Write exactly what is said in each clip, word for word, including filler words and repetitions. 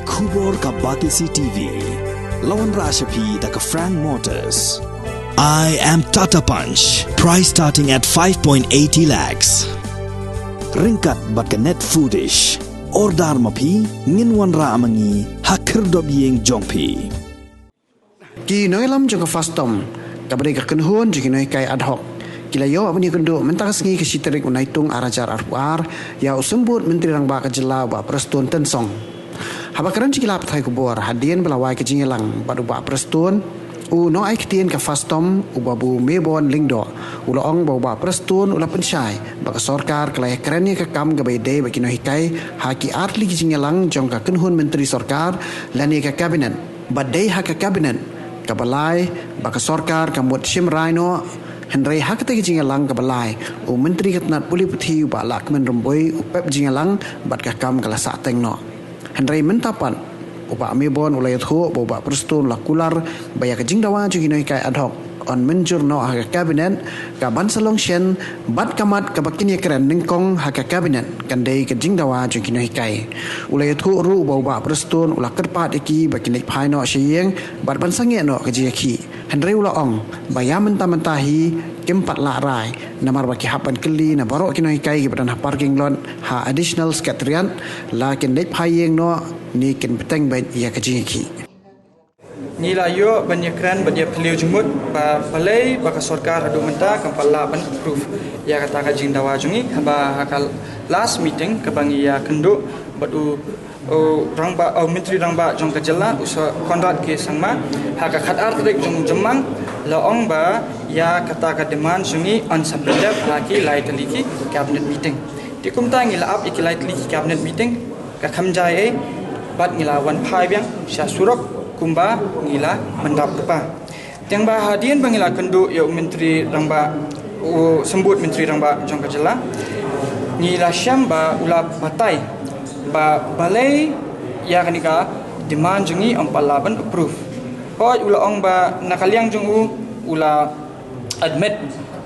Khubor ka Batesi T V. La wanrah sha phi da ka Frank Motors. I am Tata Punch. Price starting at five point eighty lakhs. Ryngkat bad ka Net Foodish. Order ma phi, ngin wanrah ma ngi ha khyrdop ïing jong phi. Ki nongïalam jong ka FASTOM, kaba dei ka kynhun jong ki nonghikai ad hoc, ki la ïoh ban ïakynduh mynta ka sngi ka shi tarik u Naitung ar hajar arphew ar ïa u Symbud Myntri Rangbah ka jylla u Bah Prestone Tynsong. Haba kren sha ki lad pathai khubor hadien ba la wai ka jingïalang bad u Bah Prestone, u nongai ktien ka FASTOM u Babu Maybon Lyngdoh u la ong ba u Bah Prestone u la pynshai ba ka sorkar ka la ïakren ïa ka kam kaba ïadei bad ki nonghikai ha ki artylli ki jingïalang jong ka kynhun myntri sorkar lane ka kabinet. Ba dei ha ka kabinet kaba lai ba ka sorkar ka mut shim rai noh, hynrei ha kata ka jingïalang kaba lai u Myntri ka tnat pule puthi u Bah Lahkmen Rymbui u pep jingïalang bad ka kam ka la sahteng noh. Hynrei mynta pat u Bah Maybon u la ïathuh ba u Bah Prestone u la kular ba ïa ka jingdawa jong ki nonghikai ad hoc yn mynjur noh ha ka kabinet, ka ban sa long shen bad ka mat kaba kin ïakren nyngkong ha ka kabinet kan dei ka jingdawa jong ki nonghikai. U la ïathuh ruh ba u Bah Prestone u la kyrpad ïa ki ba kin leit phai noh sha ïing bad ban sangeh noh ka jingïakhih. Hynrei u la ong ba ïa mynta mynta hi kim pat lah rai namar ba ki hap ban kylli na baroh ki nonghikai kiba don ha parking lot ha Additional Secretariat la kin leit phai ïing noh ne kin bteng beit ïa ka jingïakhih. Ngi la ïoh ban ïakren bad ïa phylliew jingmut ba balei ba ka sorkar haduh mynta kam pat lah ban approve ïa kata ka jingdawa jong ngi, haba ha ka last meeting kaba ngi ïakynduh bad u, u rangbah, u Myntri Rangbah jong ka jylla u Sir Conrad K Sangma ha ka khatar tarik jong u Jymmang, la ong ba ïa kata ka demand jong ngi yn sa pyndep ha ki lai tylli ki cabinet meeting. Te kumta ngi la ap ïa ki lai tylli ki cabinet meeting, ka kham jai ei, bad ngi la wan phai biang sha surok kumba ngi la pyndap lypa. Tang ba hadien ba ngi la kynduh ïa u Myntri Rangbah, u Symbud Myntri Rangbah jong ka jylla, ngi la shem ba u la batai ba balei ïa kane ka demand jong ngi ym pat lah ban approve. Hooid, u la ong ba na ka liang jong u u la admit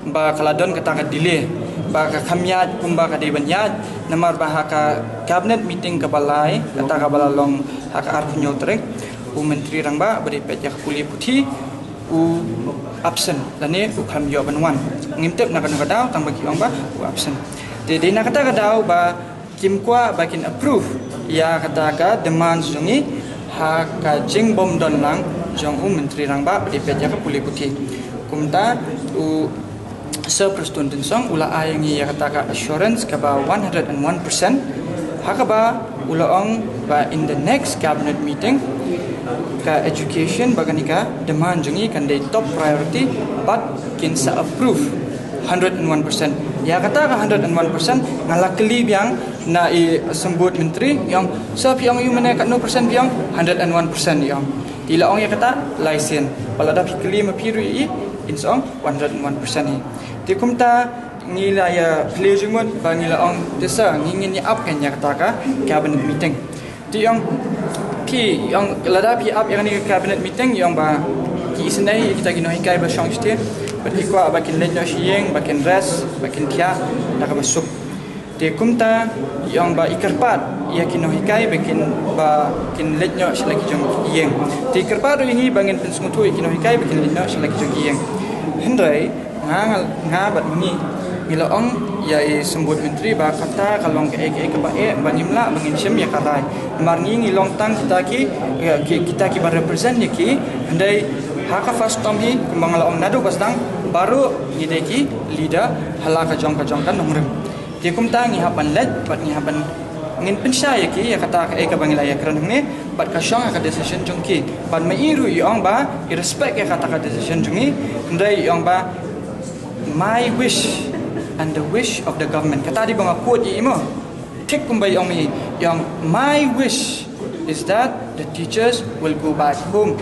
ba ka la don kata ka delay, ba ka kham ïaid kumba ka dei ban ïaid, namar ba ha ka cabinet meeting kaba lai, kata kaba la long ha ka arphew hynñiew tarik, u Myntri Rangbah ba dei peit ïa ka pule puthi u absent lane u kham ïoh ban wan. Ngim tip na kano ka daw, tang ba ki ong ba u absent. Te dei na kata ka daw ba kim kwah ba kin approve ïa kata ka demand jong ngi ha ka jingbym don lang jong u Myntri Rangbah ba dei peit ïa ka pule puthi. Kumta u Sir Prestone Tynsong u la ai ngi ïa kata ka assurance kaba one hundred and one percent, ha kaba u la ong ba in the next cabinet meeting ka education ba kane ka demand jong ngi kan dei top priority bad kin sa approve hundred and one percent. Ïa kata ka hundred and one percent nga la kylli biang na i Symbud Myntri, i ong, "Sir, phi ong ïa u mynne katno percent?" Phi ong, "Hundred and one percent," i ong. Te la ong ïa kata lai sien. Ba lada phi kylli ma phi ruh i, in sa ong one hundred and one percent hi. Te kumta ngi la ïa plie jingmut ba ngi la ong, "Te sir, ngi ngin ïa ap kan ïa kata ka cabinet meeting." Te i ong, "Phi," i ong, "lada phi ap ïa kane ka cabinet meeting," i ong, "ba ki isynei ïa kita ki nonghikai ba shong shatei, ba ki kwah ba kin leit noh sha ïing, ba kin rest, ba kin thiah da kaba suk." Te kumta i ong ba i kyrpad ïa ki nonghikai ba kin, ba kin leit noh sha la ki jong ki ïing. Te i kyrpad ruh ïa ngi ba ngin pynsngewthuh ïa ki nonghikai ba kin leit noh sha la ki jong ki ïing. Hynrei nga, nga, nga bad ngi, ngi la ong ïa i Symbud Myntri ba kata ka long kaei kaei kaba eh, ba ngim lah ba ngin shim ïa ka rai. Namar ngi ngi long tang kita ki, ïa, ki, kita kiba represent ïa ki, hynrei ha ka FASTOM hi, kumba nga la ong naduh ba sdang, baroh ngi dei ki leader ha la ka jong ka jong ka nongrim. Te kumta ngi hap ban leit, bad ngi hap ban, ngin pynshai ïa ki ïa kata kaei kaba ngi la ïakren hangne, bad ka shong ha ka decision jong ki. Bad ma i ruh i ong ba i respect ïa kata ka decision jong ngi, hynrei i ong ba, "My wish and the wish of the government." Kata dei ba nga quote ïa i mo. Thik kumba i ong i, i ong, "My wish is that the teachers will go back home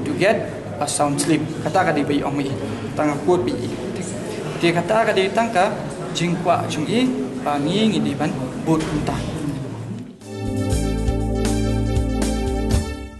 to get a sound sleep." Kata ka dei ba i ong i. Tang nga quote ba i. Te kata ka dei tang ka jingkwah jong i ba ngi ngi dei ban bud kumta.